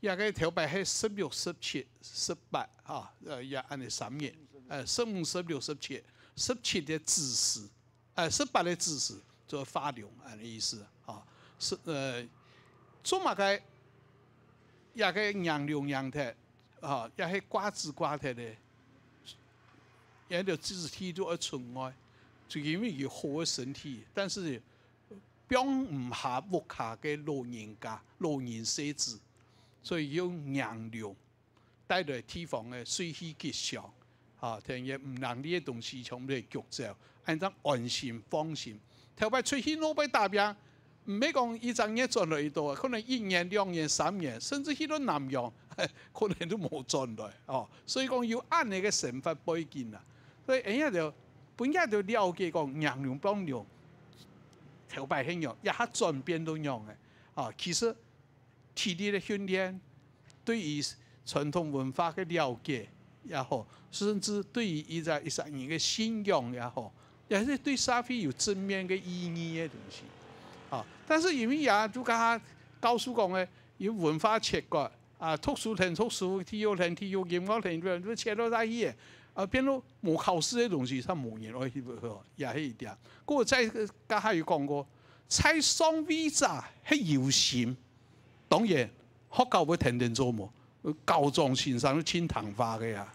這个頭擺係十六、十七、十八吼，呃也恁呢三月，呃十五、十六、十七，十七个子時。 呃，十八个子時做化龍恁呢意思，吼，是呃，做麼个這个娘娘娘忒，吼，也係掛紙掛忒个，也就肢體都愛存愛，就因為有好个身體，但是放毋下屋下个老人家、老人細子，所以用娘娘。 帶來地方个水氣吉祥，哈，田園毋能力个東西全部來逐走，恁樣安心放心。頭擺出去外背打拚，毋係講一隻月轉來一到，可能一年、兩年、三年，甚至去到南洋，可能都無轉來哦。所以講有恁呢个生活背景啊，所以恁樣就分人就了解講，娘娘放娘，頭擺係仰，這下轉變到仰个啊。其實 體力个訓練，對於傳統文化个了解也好，甚至對於一隻一隻人个信仰也好，也係對社會有正面个意義个東西。啊，但是因為也就剛剛教授講个，有文化切割啊，讀書跈讀書，體育跈體育，音樂跈音樂，就切落下去个，啊，變到無考試个東西，佢無人愛去，也係一點。不過在剛才有講過，在上位者係有心。 當然，學校會跈等做無？校長先生都盡聽話个啊！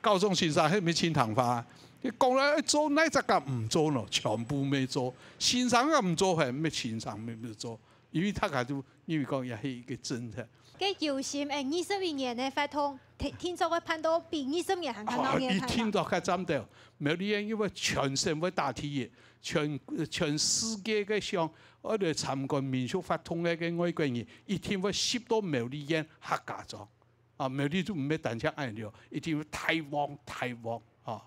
校長先生係毋係盡聽話？佢講了愛做哪隻个毋做呢？全部無做，先生个毋做，還無先生無無做，因為大家都認為講也係一個政策。該有心誒，二十一年个活動，聽聽說會辦到比二十年還較鬧熱，哦，一定到較讚到，苗栗縣因為全省會打第一，全全世界个像愛來參觀民俗活動个个外國人，一定會集到苗栗縣客家庄。 啊，苗栗就毋係單淨恁樣，一定要大旺大旺啊！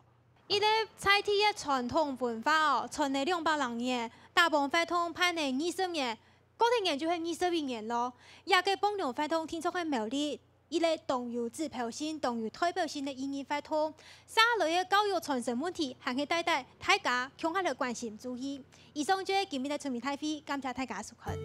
一個在地个傳統文化哦，傳了兩百零年，打拚活動辦了二十年，過兩年就係二十一年咯。這個拚龍活動定著係苗栗一個當有指標性、當有代表性个意義活動。接下來个教育傳承問題，還係帶帶大家共下來關心注意。以上就係今日个村民大會，感謝大家收看。